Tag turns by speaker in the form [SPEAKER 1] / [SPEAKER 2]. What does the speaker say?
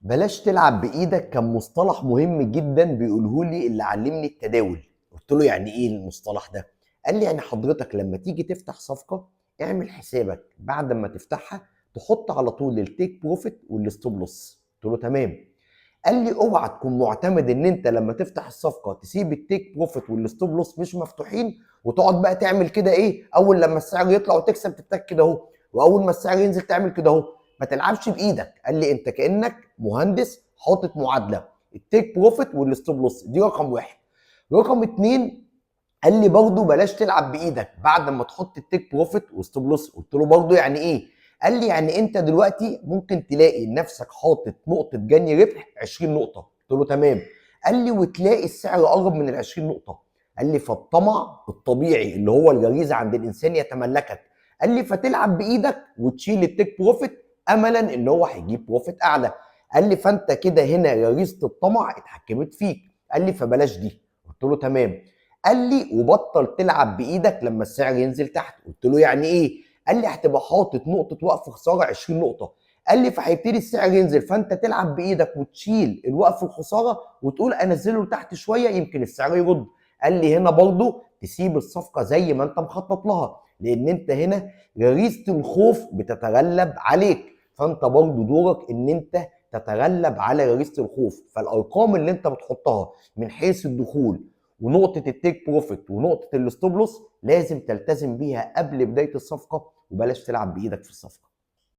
[SPEAKER 1] بلاش تلعب بايدك كان مصطلح مهم جدا بيقوله لي اللي علمني التداول. قلت له يعني ايه المصطلح ده؟ قال لي يعني حضرتك لما تيجي تفتح صفقة اعمل حسابك بعد ما تفتحها تحط على طول ال take profit وال stop loss. قلت له تمام. قال لي اوعى تكون معتمد ان انت لما تفتح الصفقة تسيب ال take profit وال stop loss مش مفتوحين وتقعد بقى تعمل كده ايه، اول لما السعر يطلع وتكسب تتك كده اهو، واول ما السعر ينزل تعمل كده اهو. ما تلعبش بايدك. قال لي انت كانك مهندس حاطط معادلة ال take profit وال stop loss، دي رقم واحد. رقم اتنين قال لي برضه بلاش تلعب بايدك بعد ما تحط ال take profit و stop loss. قلت له برضه يعني ايه؟ قال لي يعني انت دلوقتي ممكن تلاقي نفسك حاطط نقطة جني ربح 20 نقطة. قلت له تمام. قال لي وتلاقي السعر قرب من ال 20 نقطة. قال لي فالطمع الطبيعي اللي هو الغريزة عند الانسان يتملكك. قال لي فتلعب بايدك وتشيل ال take profit املا ان هو هيجيب profit اعلى. قال لي فانت كده هنا غريزة الطمع اتحكمت فيك. قال لي فبلاش دي. قلت له تمام. قال لي وبطل تلعب بايدك لما السعر ينزل تحت. قلت له يعني ايه؟ قال لي هتبقى حاطط نقطة وقف خسارة 20 نقطة. قال لي فهيبتدي السعر ينزل فانت تلعب بايدك وتشيل الوقف الخسارة وتقول انزله لتحت شوية يمكن السعر يرد. قال لي هنا برضو تسيب الصفقة زي ما انت مخطط لها، لان انت هنا غريزة الخوف بتتغلب عليك، فانت برضو دورك ان انت تتغلب على غريزة الخوف. فالارقام اللي انت بتحطها من حيث الدخول ونقطة ال take profit ونقطة ال stop loss لازم تلتزم بيها قبل بداية الصفقة، وبلاش تلعب بايدك في الصفقة.